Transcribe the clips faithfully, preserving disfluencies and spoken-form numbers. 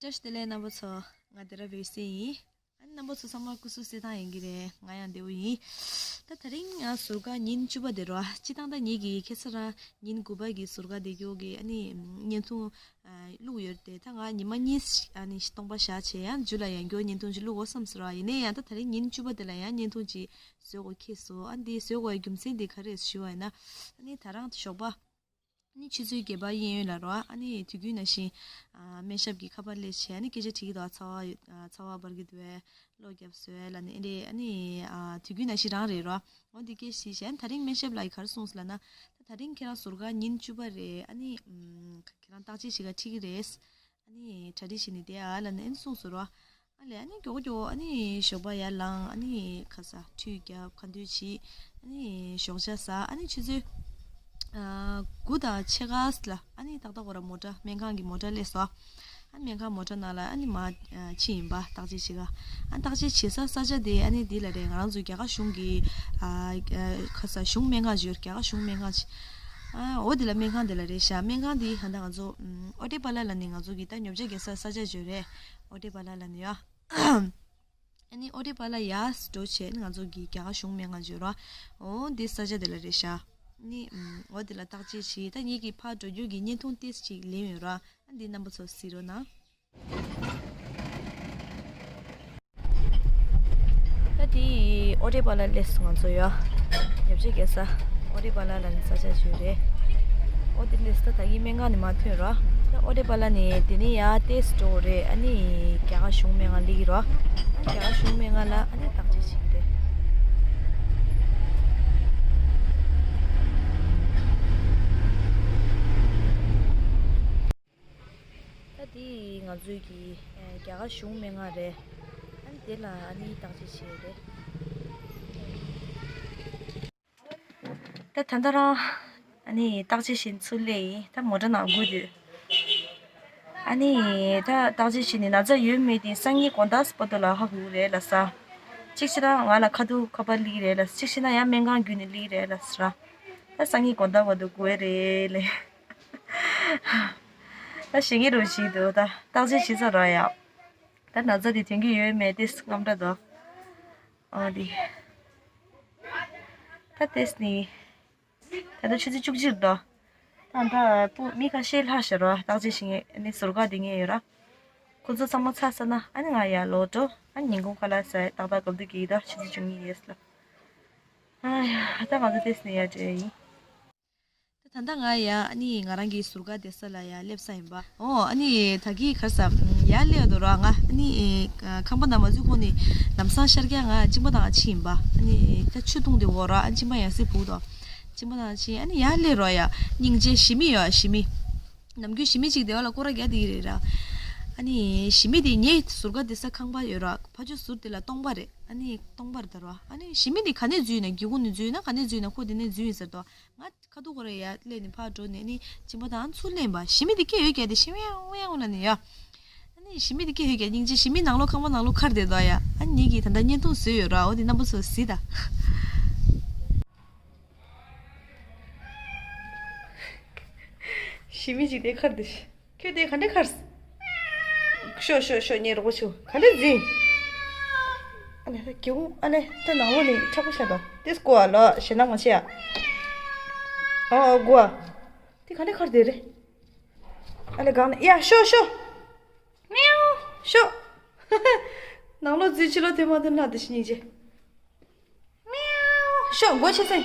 བཀྲ་ཤིས་བདེ་ལེགས་རྣམ་པ་ཚོ། ང་དེ་ར་བེ་སི་ཡིན། ཨ་ནི་རྣམ་པ་ཚོ་ཚང་མ་སྐུ་གཟུགས་གསལ་ཐང་ཡིན་གྱི་རེད། ང་ཡང་བདེ་པོ་ཡིན། ད་དེ་རིང་ང་ཟུར་བཀག་ཉིན་བཅུ་པ་དེ་རོ། སྤྱི་བཏང་ད་ངེད་ཀྱིས་ཁ་སང་རང་ཉིན་དགུ་པ་གི་ཟུར་བཀག་དེ་སྐྱོ་གི་ཨ་ནི་བརྙན་ཐུང་བླུགས་ཡོད་དེ། ད་ང་ཉི་མ་གཉིས་ཨ་ནི་སྟོང་པ་བཞག་བྱས་ཡང་མཇུག་ལ་ཡང་སྐྱོ་བརྙན་ཐུང་ཅིག་བླུགས་འོ་བསམ་ཟེར་བ་ཡིན་ནའི་ཡང་ད་དེ་རིང་ཉིན་བཅུ་པ་དེ་ལ་ཡང་བརྙན་ཐུང་ཅིག་བཟོ་དགོས་ཁེལ་སོང་། ཨ་འདི་བཟོ་དགོས་རྒྱུ་མཚན་དེ་ག་རེ་ཞུ་བ་ཡིན་ན། ཨ་ནི་ད་རང་ཞོགས་པ། ནི་ཆུ་ཚོད་བརྒྱད་པ་གཡས་གཡོན་ལ་རོ། ཨ་ནི་དུས་རྒྱུན་ནང་བཞིན་ཨ་སྨན་ཞབས་ཀྱི་ཁ་པར་སླེབས་བྱས། ཨ་ནི་སྐད་ཆ་དྲིས་ཀྱི་འདུག་ཚ་བ་ཡོད། ཨ་ཚ་བ་འབར་གྱི་འདུག་བས། གློ་རྒྱབ་བཟོས་ལ་ནི་ཨེ་རེད། ཨ་ནི་ཨ་དུས་རྒྱུན་ནང་བཞིན་རང་རེད་རོ། འོ་འདི་སྐད་ཞིག་བྱས། ཨ་ནི་ད་རིང་སྨན་ཞབས་ལ་ཡི་ག་རེ་གསུངས་སོང་ལབ་ན། ད་ད་རིང་ཁྱེད་རང་ཟུར་བཀག་ཉིན་བཅུ་པ་རེད། ཨ་ནི་ཨམ་ཁྱེད་རང་བརྟག་དཔྱད་བྱེད་ག་ཁྲིད་ཀྱི་རེད། ཨ་ནི་གྲ་སྒྲིག་བྱས་ནས་བསྡད་ཨ་ལབ་ནས་ཨ་ནི་གསུངས་སོང་རོ། ཨ་ལས་ཨ་ནི་མགྱོགས་མགྱོགས་ཨ་ནི་ཞོགས་པ་ཡར་ལངས། ཨ་ནི་ཁ་ཟས་ཁྲུས་བརྒྱབ། ཁ་འདོན་བྱས། ཨ་ནི་ཞོགས་ཇ་ཟ། ཨ་ནི་ཆུ་ཚོད་ཨ་དགུ་དང་ཕྱེད་ཀ་ལ་ཨ་ནི་ཏག་ཏག་ཁོ་རང་མོ་ཊ་སྨན་ཁང་གི་མོ་ཊ་སླེབས་སོང་། ཨ་སྨན་ཁང་མོ་ཊ་ནང་ལ་ཨ་ནི་མར་ཨ་ཕྱིན་ཡིན་པ། བརྟག་དཔྱད་བྱེད་ག་ཨ་བརྟག་དཔྱད་བྱེད་ས་ས་ཆ་དེ་ཨ་ནི་འདི་ལ་རེད། ང་རང་ཚོ་རྒྱ་གར་གཞུང་གི་ཨ་ཨ་ཁ་ཟས་གཞུང་སྨན་ཁང་ཅིག་ཡོད། རྒྱ་གར་གཞུང་སྨན་ཁང་ཅིག་ཨ་འོ་དེ་ལ་སྨན་ཁང་དེ་ལ་རེད་ཤག་སྨན་ཁང་དེ་ཧ་ད་ང་ཚོ་ཨ་ཨོ་ཏེ་པ་ལ་ལ་ནི་ང་ཚོ་གི་ད་ཉོ་ཆ་རྒྱག་ས་ས་ཆ་ཅིག་ཡོད་རེད། ཨོ་ཏེ་པ་ལ་ལ་ནི་ཡ། ཨ་ནི་ཨོ་ཏེ་པ་ལ་ཡར་འགྲོ་བྱས་ང་ཚོ་གི་རྒྱ་གར་གཞུང་སྨན་ཁང་ཅིག་ཡོད་ར། འོ་འདི་ས་ཆ་དེ་ལ་རེད་ཤག་ཨ་ནི་ཨ་འོ་དེ་ལ་བརྟག་དཔྱད་བྱས། ད་ངེད་ཀྱི་ཕར་འགྲོ་རྒྱུ་གི་བརྙན་ཐུང་ཏོག་ཙམ་ཅིག་ལེན་ཡོད་ར། ཨ་འདི་རྣམ་པ་ཚོ་གཟིགས་རོགས་གནང་། ད་དེ་ཨོ་ཏེ་པ་ལ་སླེབས་སོང་ང་ཚོ་ཡ། ཉོ་ཆ་རྒྱག་ས་ཨོ་ཏེ་པ་ལ་ལ་ནི་ས་ཆ་ཅིག་ཡོད་རེད། ཨོ་དེ་སླེབས་ད་ད་གི་སྨན་ཁང་ནས་མར་ཐོན་རོ། ད་ཨོ་ཏེ་པ་ལ་ནས་དེ་ནས་ཡར་ཏོག་ཙམ་འགྲོ་དགོས་རེད། ཨ་ནི་རྒྱ་གར་གཞུང་སྨན་ཁང་སླེབས་ཀྱི་རོ། ཨ་རྒྱ་གར་གཞུང་སྨན་ཁང་ལ་ཨ་ནི་བརྟག་དཔྱད་བྱེད་ཀྱི་རེད། ད་དེ་ང་ཚོའི་གི་ཨ་རྒྱ་གར་གཞུང་སྨན་ཁང་རེད། ཨ་ནི་དེ་ལ་ཨ་ནི་བརྟག་དཔྱད་བྱེད་ཡོད་རེད། ད་ད་ལྟ་རང་ཨ་ནི་བརྟག་དཔྱད་བྱེད་ཚུར་སླེབས་ཡིན། ད་མོ་ཊ་ནང་སྒུག་སྡོད། ཨ་ནི་ད་བརྟག་དཔྱད་བྱེད་ནི་ན་ཚ་ཡོད་མེད་དེ་སང་ཉིན་དགོང་དག་བར་དུ་ལ་ཧ་གོ་གི་རེད་ལབ་ས། གཅིག་བྱས་ན་ང་ལ་ཁ་ཐུག་ཁ་པར་སླེབས་ཀྱི་རེད་ལབ། གཅིག་བྱས་ན་ཡང་སྨན་ཁང་བརྒྱུད་ནས་སླེབས་ཀྱི་རེད་ལབ་ས་ར། ད་སང་ཉིན་དགོང་དག་བར་དུ་སྒུག་གི་རེད་ལབ། ད་ཞེད་སྐད་རུ་བྱེད་ཀྱི་འདུག་ད་བརྟག་དཔྱད་བྱེད་ས་ར་ཡ། ད་ན་ཚ་དེ་ཐོན་གྱི་ཡོད་མེད་དེ་དངངས་སྐྲག་འདུག་ཨོ་དེ། ད་ཏོག་ཙམ་ནི། ད་ལྟ་ཆུ་ཚོད་བཅུ་གཅིག་རེད་དོ། ད་ད་སྤུ་མི་ཁ་ཤས་ལྷག་ཤག་རོ། བརྟག་དཔྱད་བྱེད་མཁན་ཨ་ནི་ཟུར་བཀག་དེ་ངེད་ཡོད་ར། ཁོ་ཚོ་ཚང་མ་ཚར་ཚར་ན་ཨ་ནི་ང་ཡར་ལོག་འགྲོ། ཨ་ནི་ཉིན་གུང་ཁ་ལག་ཟ། ཏག་ཏག་གབ་དུ་གི་ད་ཆུ་ཚོད་བཅུ་གཉིས་ཡས་ལ། ཨ་ཡ་ད་ང་ཚོ་ཏོག་ཙམ་ནི་ཡར་འགྲོ་ཡིན། ད་ད་ལྟ་ང་ཡ་ཨ་ནི་ང་རང་གི་ཟུར་བཀག་བསྡད་ས་ལ་ཡ་སླེབས་ས་ཡིན་པ། ཨོ་ཨ་ནི་ད་གི་ག་རེ་ཟ། ཡར་སླེབས་འདུག་ར། ང་ཨ་ནི་ཁང་པ་ནང་མ་འཛུལ་གོང་ནས་ལམ་སང་ཤར་རྒྱག་ང་གཅིན་པ་དང་ཕྱིན་ཡིན་པ། ཨ་ནི་ད་ཆུ་བཏུང་དེ་འོ་ར། ཨ་གཅིན་པ་ཡང་སེ་བུག་དོ། གཅིན་པ་དང་ཕྱིན། ཨ་ནི་ཡར་སླེབས་རོགས་ཡ། སྙིང་རྗེ་ཞི་མི་ཡོད་ཞི་མི། ནམ་རྒྱུན་ཞི་མི་གཅིག་སྡེ་བ་ལ་སྐོར་ར་རྒྱག་དེ་ཡི་རེད་ར། ཨ་ནི་ཞི་མི་དེ་ངའི་ཟུར་བཀག་བསྡད་ས་ཁང་པ་ཡོད་ར། ཕ་ཆུ་ཟུར་དེ་ལ་སྟོང་པ་རེད། ཨ་ནི་སྟོང་པ་རེད་ད་ར། ཨ་ནི་ཞི་མི་དེ་ག་ནས་འཛུལ་ན། སྒེའུ་ཁུང་ནས་འཛུལ་ན་ག་ནས་འཛུལ་ན་ཁོ་དེ་ནས་འཛུལ་ཡིན་ཟེར་དོ། ང་ཁ་ཐུག་ཁོ་ར་ཡ་སླེབས་ནས་ཕར་འགྲོ་ནས་ནི་གཅིན་པ་དང་ཚུར་ལེན་པ། ཞི་མི་དེ་སྐད་ཡོད་ཀྱག་དེ་ཤི་མེའུ་མེའུ་ལ་ནི་ཡ། ཨ་ནི་ཞི་མི་དེ་སྐད་ཡོད་ཀྱག་སྙིང་རྗེ། ཞི་མི་ནང་ལོགས་ཁང་པ་ནང་ལོགས་ཁར་བསྡད་དོ་ཡ། ཨ་ནི་ངེད་ཀྱིས་ད་ལྟ་བརྙན་ཐུང་བཟོས་ཡོད་ར། འོ་དེ་རྣམ་པ་ཚོ་གཟིགས་ད། ཞི་མི་ཅིག་དེ་ཁར་དེ། ཁྱོད་དེ་ག་འདྲ་ཁར། ཤོག་ཤོག་ཤོག་ངའི་རོགས་པ་བྱེད། ག་འདྲ་འཛིན། ཨ་ལེ་ད་སྒེའུ་ཁུང་ཨ་ལེ་ད་ནང་ལོགས་ནས་མཁྲེགས་པོ་ཤ་དང་དེ་སྐོ་བ་ལ་ཞེད་སྣང་མ་བྱེད་ཡ། ཨ་ཨ་སྒོ་བ། དེ་ག་འདྲ་ཁར་དེ་རེད། ཨ་ལེ་སྒང་ནས་ཡ་ཤོག་ཤོག་མེའུ། ཤོག་ནང་ལོགས་འཛུལ་ཕྱི་ལོགས་ཐོན་མ་ཐོན་ལྷ་དེ་ཤི་སྙིང་རྗེ། མེའུ། ཤོག་སྒོ་ཕྱེ་སེ།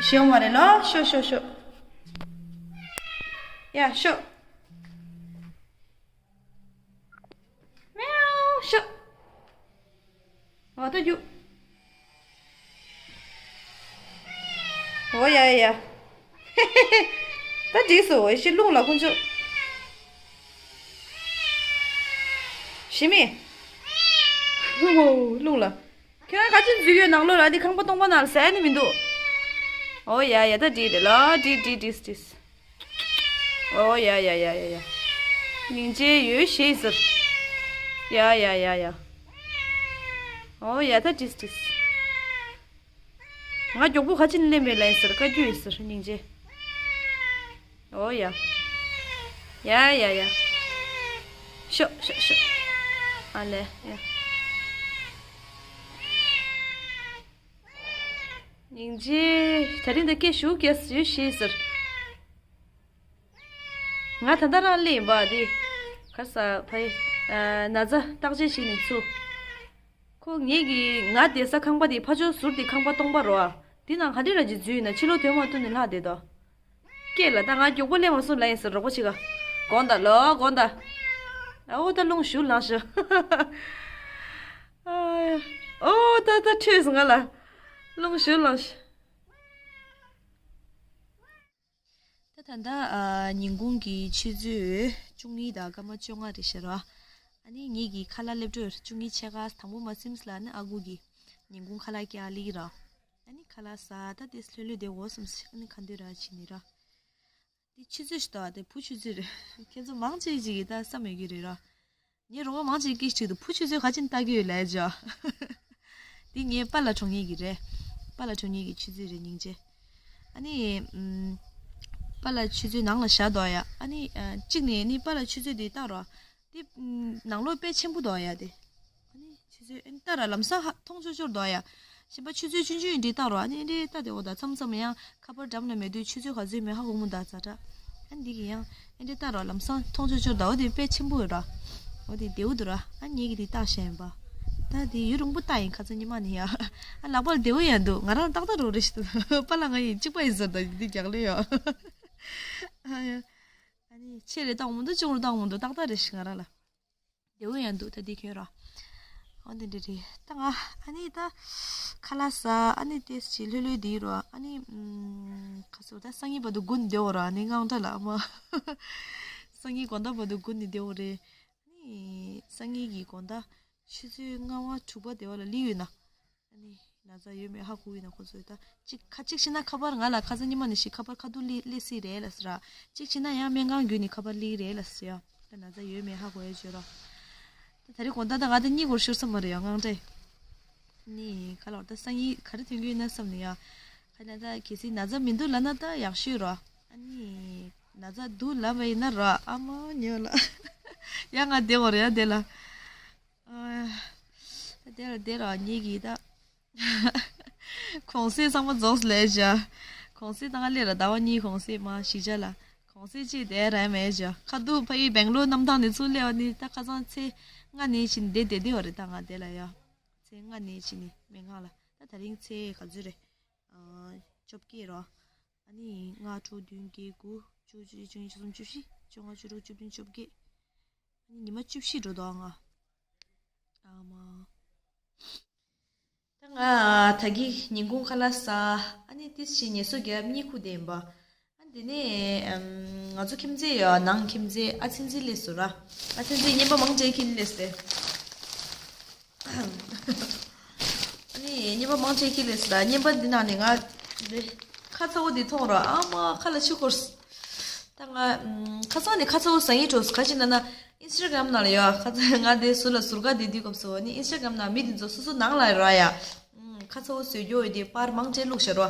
ཤོག་མ་རེད་ལོ། ཤོག་ཤོག་ཤོག་ཡ་ཤོག་མེའུ། ཤོག་འོ་ད་རྒྱུགས། འོ་ཡ་ཡ་ཡ། ད་འགྲིག་སོང་། འོ་ཤི་རླུང་ལ་ཁོང་ཚོ། ཞི་མི། རླུང་ལ། ཁྱོད་རང་ག་ཅི་འཛུལ་ཡོད་ནང་ལོགས་ལ། འདི་ཁང་པ་སྟོང་པ་ནང་ལ་ཟ་ནི་མི་འདུག་འོ་ཡ་ཡ་ད་འགྲིག་རེད་ལ། འགྲིག་འགྲིག་འགྲིག་འགྲིག་འོ་ཡ་ཡ་ཡ་ཡ་ཡ། སྙིང་རྗེ་ཡོད་ཤེས་ཟེར། ཡ་ཡ་ཡ་ཡ། འོ་ཡ་ད་འགྲིག་འགྲིག་ང་མགྱོགས་པོ་ག་ཅི་ནས་སླེབས་མེད་ལ་ཡིན་ཟེར། བཀའ་བཀྱོན་ཡིན་ཟེར་སྙིང་རྗེ། འོ་ཡ། ཡ་ཡ་ཡ། ཤོག་ཤོག་ཤོག་ཨ་ལེ་ཡ། སྙིང་རྗེ། ད་རིང་ད་སྐད་ཞུ་རྒྱག་ཡོད་ཤེས་ཟེར། ང་ད་ལྟ་རང་སླེབས་ཡིན་པ་འདི། ག་ས་ཕ་ཡི། ན་ཚ་བརྟག་དཔྱད་བྱེད་ནས་ཚུར། ཁོ་ངེད་ཀྱི་ང་བསྡད་ས་ཁང་པ་དེ་ཕ་ཇོ་ཟུར་དེ་ཁང་པ་སྟོང་པ་རོ། འདི་ནང་ག་འདྲ་ར་ཅིག་འཛུལ་ཡིན་ན་ཕྱི་ལོགས་དོན་མ་ཐུབ་ནས་ལྷག་བསྡད་དོ། སྐད་ལ་ད་ང་མགྱོགས་པོ་སླེབས་མ་སོང་ལབ་ཡིན་ཟེར་རོགས་པ་ཅིག་ག་དགོངས་དག་ལོ་དགོངས་དག་ཨ་འོ་ད་རླུང་ཞུ་ལངས་ཤག་ཨ་ཡ། ཨོ་ད་ད་ཁྲོས་སོང་ང་ལ། རླུང་ཞུ་ལངས་ཤག་ད་ད་ལྟ་ཨ་ཉིན་གུང་གི་ཆུ་ཚོད་བཅུ་གཉིས་དང་སྐར་མ་བཅོ་ལྔ་རེད་ཤག་ར། ཨ་ནི་ངེད་ཀྱི་ཁ་ལག་སླེབས་འགྲོ་བཅུ་གཉིས་ཕྱེད་ཀ་དང་པོ་མ་ཟིན་ཙམ་ལ་ནི་ཨ་ཁུ་གིས་ཉིན་གུང་ཁ་ལག་བཀྱག་སླེབས་ཀྱི་ར། ཨ་ནི་ཁ་ལག་ཟ་ད་དེ་ལྷོད་ལྷོད་བསྡད་དགོས་བསམ་སོང་། ཨ་ནི་ཁ་འདོན་ར་བྱེད་ནི་ར། དེ་ཆུ་ཚོད་ཞིག་འདུག་ཨ། དེ་བུ་ཆུ་ཚོད་རེད། ཁྱེད་ཚོ་མང་ཆེ་ཅིག་གིས་ད་བསམ་ཡོད་ཀྱི་རེད་ར། ངས་རོགས་པ་མང་ཆེ་སྐད་ཅིག་ཏུ་བུ་ཆུ་ཚོད་ག་ཅིན་ལྟ་གི་ཡོད་ལབ་ཅོ། དེ་ངའི་པཱ་ལགས་གྲོངས་ཡས་ཀྱི་རེད། པཱ་ལགས་གྲོངས་ཡས་ཀྱི་ཆུ་ཚོད་རེད་སྙིང་རྗེ། ཨ་ནི། ཨམ། པཱ་ལགས་ཆུ་ཚོད་ནང་ལ་བཞག་འདུག་ཡ། ཨ་ནི། ཨ། གཅིག་ནས་ནི་པཱ་ལགས་ཆུ་ཚོད་དེ་བལྟ་རོགས། དེ། ཨམ། ནང་ལོགས་དཔེ་ཆེན་པོ་འདུག་ཡ་དེ། ཨ་ནི་ཆུ་ཚོད་ཨ་ནི་ལྟ་ར་ལམ་སང་ཧ་མཐོང་ཆོག་ཆོག་འདུག་ཡ། གཞན་པ་ཆུ་ཚོད་ཆུང་ཆུང་ཡིན་འདྲི་བལྟ་རོགས། ཨ་ནི་འདྲི་བལྟ་དེ་འོ་ད་མཚམས་མཚམས་ཡང་ཁ་པར་འགྲམ་ལ་མེད་དུས་ཆུ་ཚོད་ག་ཚོད་མེད་ཧ་གོ་མི་འདུག་ཛ་དྲག་ཨ་ནི་འདི་གི་ཡང་ཨ་འདྲི་བལྟ་རོགས་ལམ་སང་མཐོང་ཆོག་ཆོག་འདུག་འོ་དེ་དཔེ་ཆེན་པོ་ཡོད་ར། འོ་དེ་བདེ་བོ་འདུག་ར། ཨ་ངེད་ཀྱི་དེ་བལྟ་ཤེས་ཡིན་པ། ད་དེ་ཡུན་རིང་པོ་བལྟ་ཡིན་ཁ་སང་ཉི་མ་ནས་ཡ། ཨ་ལག་པར་བདེ་བོ་ཡང་འདུག་ང་རང་ཏག་ཏག་རོགས་རེ་ཞིག་འདུག་པཱ་ལགས་ང་ཡིན་གཅིག་པ་ཡིན་ཟེར་ད་འདི་རྒྱག་ལེ་ཡ། ཨ་ཡ། ཨ་ནི་ཆེ་རེ་བཏང་མི་འདུག་ཆུང་རུ་བཏང་མི་འདུག་ཏག་ཏག་རེ་ཞིག་ང་རང་ལ། བདེ་བོ་ཡང་འདུག་ད་འདི་ཁྱོད་ར། འོ་འདི་འདྲ་རེད་ད་ང་ཨ་ནི་ད། ཁ་ལག་ཟ་ཨ་ནི་ཏེས་ཅི་ལྷོད་ལྷོད་འདི་རོ་ཨ་ནི། ཁ་སོ་ད་སང་ཉིན་བར་དུ་དགུན་བདེ་བོ་ར་ཨ་ནི་དངངས་སྐྲག་ལ་ཨ་མ། སང་ཉིན་དགོང་དག་བར་དུ་དགུན་ནི་བདེ་བོ་རེད། ཨ་ནི། སང་ཉིན་གྱི་དགོང་དག་ཆུ་ཚོད་ལྔ་པ་དྲུག་པ་དེ་བ་ལ་སླེབས་ཡོད་ན། ཨ་ནི། ན་ཚ་ཡོད་མེད་ཧ་གོ་ཡིན་ན་ཁོ་ཚོས་ད་གཅིག་ཁ་གཅིག་བྱས་ན་ཁ་པར་ང་ལ་ཁ་སང་ཉི་མ་ནས་ཤི་ཁ་པར་ཁ་ཐུག་སླེབས་སླེབས་སྲིད་རེད་ལ་ཟེར་ར། གཅིག་བྱས་ན་ཡང་སྨན་ཁང་བརྒྱུད་ནས་ཁ་པར་སླེབས་རེད་ལ་ཟེར་ཡ། ད་ན་ཚ་ཡོད་མེད་ཧ་གོ་ཡ་བརྗོད་ར། ད་ད་རེས་དགོང་དག་ད་ང་ད་གཉིད་ཁུག་ཤོར་ས་མ་རེད་ཡ་དངངས་སྐྲག་ནི་ཁ་ལོར་ད་སང་ཉིན་ག་རེ་ཐོན་གྱི་ཡོད་ན་བསམ་ནས་ཡ། ཁ་ན་ད་གལ་སྲིད་ན་ཚ་མི་འདུག་ལབ་ན་ད་ཡག་ཤོས་ར། ཨ་ནི། ན་ཚ་འདུག་ལབ་པ་ཡིན་ན་ར་ཨ་མ་ཉོ་ལ། ཡ་ང་བདེ་བོ་རེད་ཡ་བདེ་ལ། ཨ། ད་དེ་ལ་དེ་ར་ཉིད་ཀྱིས་ད། གོང་ཚད་ཚང་མ་རྫོགས་ལས་བྱ། གོང་ཚད་ད་ང་སླེབས་ར་ཟླ་བ་གཉིས་གོང་ཚད་མ་གཞིས་ཆགས་ལ། གོང་ཚད་ཅིག་དེ་ར་མེད་བྱ། ཁ་ཐུག་ཕ་ཡི་སྦེང་ལོར་གནམ་ཐང་ནས་ཚུར་སླེབས་པ་ནི་ད་ཁ་སང་ཚེ་ལྔ་ནས་ཕྱིན་བསྡད་བསྡད་བསྡད་པ་རེད་ད་ང་དེ་ལ་ཡ། ཚེ་ལྔ་ནས་ཕྱིན་ནས་སྨན་ཁང་ལ་ད་ད་རིང་ཚེ་ག་ཚོད་རེད། ཨ། བཅོ་བརྒྱད་ར། ཨ་ནི་ལྔ་དྲུག་བདུན་བརྒྱད་དགུ་བཅུ་གཅིག་བཅུ་གཉིས་བཅུ་གསུམ་བཅུ་བཞི་བཅོ་ལྔ་བཅུ་དྲུག་བཅུ་བདུན་བཅོ་བརྒྱད། ཨ་ནི་ཉི་མ་བཅུ་བཞི་འགྲོ་འདུག་ང་། ཨ་མ། ད་ང་ད་གི་ཉིན་གུང་ཁ་ལག་ཟ། ཨ་ནི་ཏིས་ཅི་ངལ་གསོ་རྒྱབ་གཉིད་ཁུག་བསྡད་ཡིན་པ། ཨ་འདི་ནས་ཨམ། ང་ཚོ་ཁྱིམ་མཚེས་ཡོད་ནང་ཁྱིམ་མཚེས་ཨ་ཚིན་ཚིན་སླེབས་སོང་ར། ཨ་ཚིན་ཚིན་རྔན་པ་མང་ཆེ་ཁྱེར་སླེབས་ཏེ། ཨ་ནི་རྔན་པ་མང་ཆེ་ཁྱེར་སླེབས་སོང་ར་རྔན་པ་འདི་ནང་ནས་ང་འདི་ཁ་ཚ་བོ་འདི་མཐོང་ར་ཨ་མ་ཁ་ལ་ཆུ་འཁོར། ད་ང་ཁ་སང་ནས་ཁ་ཚ་བོ་ཟ་ཡིན་འགྲོ་ག་ཅི་ན་ན་ཨིན་སི་ཊ་གྷ་རམ་ནང་ལ་ཡོད་ཁ་ཚ་ང་དེ་ཟུར་ལ་ཟུར་ཀ་དེ་དུས་སྐབས་སུ་ནི་ཨིན་སི་ཊ་གྷ་རམ་ནང་མི་དེ་ཚོ་སོ་སོ་ནང་ལ་ར་ཡ། ཁ་ཚ་བོ་བཟོས་རྒྱུ་ཡོད་དེ་པར་མང་ཆེ་བླུགས་བཞག་རོ།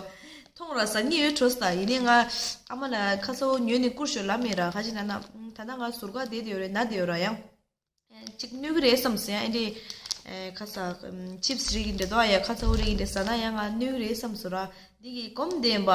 མཐོང་ར་ཟ་ནི་ཡོད་འགྲོ་ད་ཡིན་ནའི་ང་ཨ་མ་ལ་ཁ་ཚ་བོ་ཉོས་ནས་བསྐུར་ཤོག་ལབ་མེད་ར་ག་ཅི་ན་ན་ད་ལྟ་ང་ཟུར་ཀ་དེ་དེ་ཡོད་རེད་ན་དེ་ཡོད་ར་ཡང་། ཅིག་གནོད་གི་རེད་བསམ་སོང་ཡང་ཨེ་འདྲས། ཁ་ཚ། ཆིབས་རིགས་འདྲ་དོ་ཡ་ཁ་ཚ་བོ་རིགས་འདྲ་ཟ་ན་ཡང་ང་གནོད་གི་རེད་བསམ་སོང་ར། འདི་གི་གོམ་བདེན་པ།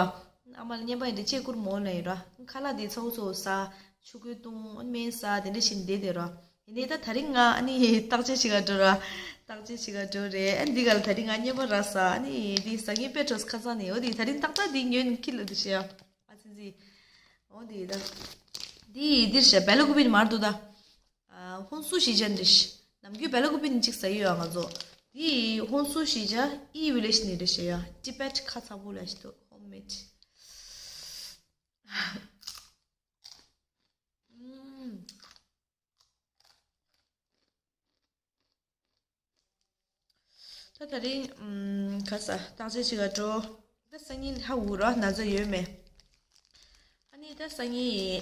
ཨ་མ་ལ་བརྙན་པ་ཡིན་འདྲ་ཅེས་བསྐུར་མོ་ལ་ཡིན་ར། ཁ་ལག་འདི་ཚ་བོ་ཚོ་ཟ། ཆུ་ཁོལ་བཏུང་སྨན་ཟ་དེ་འདྲ་བཞིན་བསྡད་དེ་ར། ཡིན་ནའི་ད་ད་རིང་ང་ཨ་ནི་བརྟག་དཔྱད་བྱེད་ག་འགྲོ་ར། བརྟག་དཔྱད་བྱེད་ག་འགྲོ་རེད་ཨ་འདི་ག་ལ་ད་རིང་ང་བརྙན་པ་ར་ཟ་ཨ་ནི་འདི་ཟ་ངེས་དཔེ་འགྲོ་ཁ་ཚ་ནི་འོ་འདི་ད་རིང་ཏག་ཏག་འདི་ཉོས་ནས་ཁྱི་ལ་འདི་བྱེད་ཡ། ཨ་ཙི་ཙི། འོ་འདི་ད། འདི་འདིར་བྱ་བེ་ལ་ཀུ་པིན་མར་འདུག་ད། ཧོན་སུ་ཞི་ཅན་རེད། ནམ་རྒྱུན་བེ་ལ་ཀུ་པིན་གཅིག་ཟ་ཡི་ཡོད་ང་ཚོ། དེ་ཧོན་སུ་ཞི་ཅན་ཨི་ཝི་ལེ་ཇི་ནས་རེད་ཤེས་ཡ་ཏི་པེ་ཊི་ཁ་ཚ་པོ་ལ་ཞིག་འདུག་ཧོམ་མེད། ད་ད་རིང་ཁ་ས་བརྟག་དཔྱད་བྱེད་ག་འགྲོ། ད་སང་ཉིན་ཧ་འུ་ར་ན་ཚ་ཡོད་མེད། ཨ་ནི་ད་སང་ཉིན་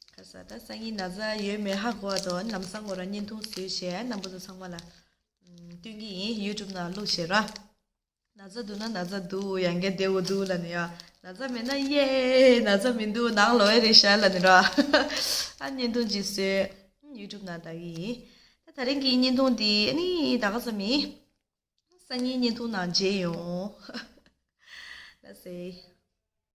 ཁ་ས་ད་སང་ཉིན་ན་ཚ་ཡོད་མེད་ཧ་གོ་བ་དོ་ལམ་སང་གོ་ར་བརྙན་ཐུང་བཟོས་བྱས་རྣམ་པ་ཚོ་ཚང་མ་ལ་སྟོན་གྱི་ཡིན་ཡུ་ཊུབ་ནང་བླུགས་བྱས་ར། ན་ཚ་འདུག་ན་ན་ཚ་འདུག་ཡང་བསྐྱར་བདེ་བོ་འདུག་ལབ་ནས་ཡ་ ན་ཚ་མེད་ན་ཡེ། ན་ཚ་མི་འདུག་ནང་ལོགས་རེད་ཤག་ལབ་ནི་ར། ཨ་བརྙན་ཐུང་ཅིག་བཟོས། ཡུ་ཊུབ་ནང་ལྟ་གི་ཡིན། ད་ད་རིང་གི་བརྙན་ཐུང་འདི་ཨ་ནི་ད་ག་ཙམ་ཡིན། སང་ཉིན་བརྙན་ཐུང་ནང་མཇལ་ཡོང་། ལགས་སེ།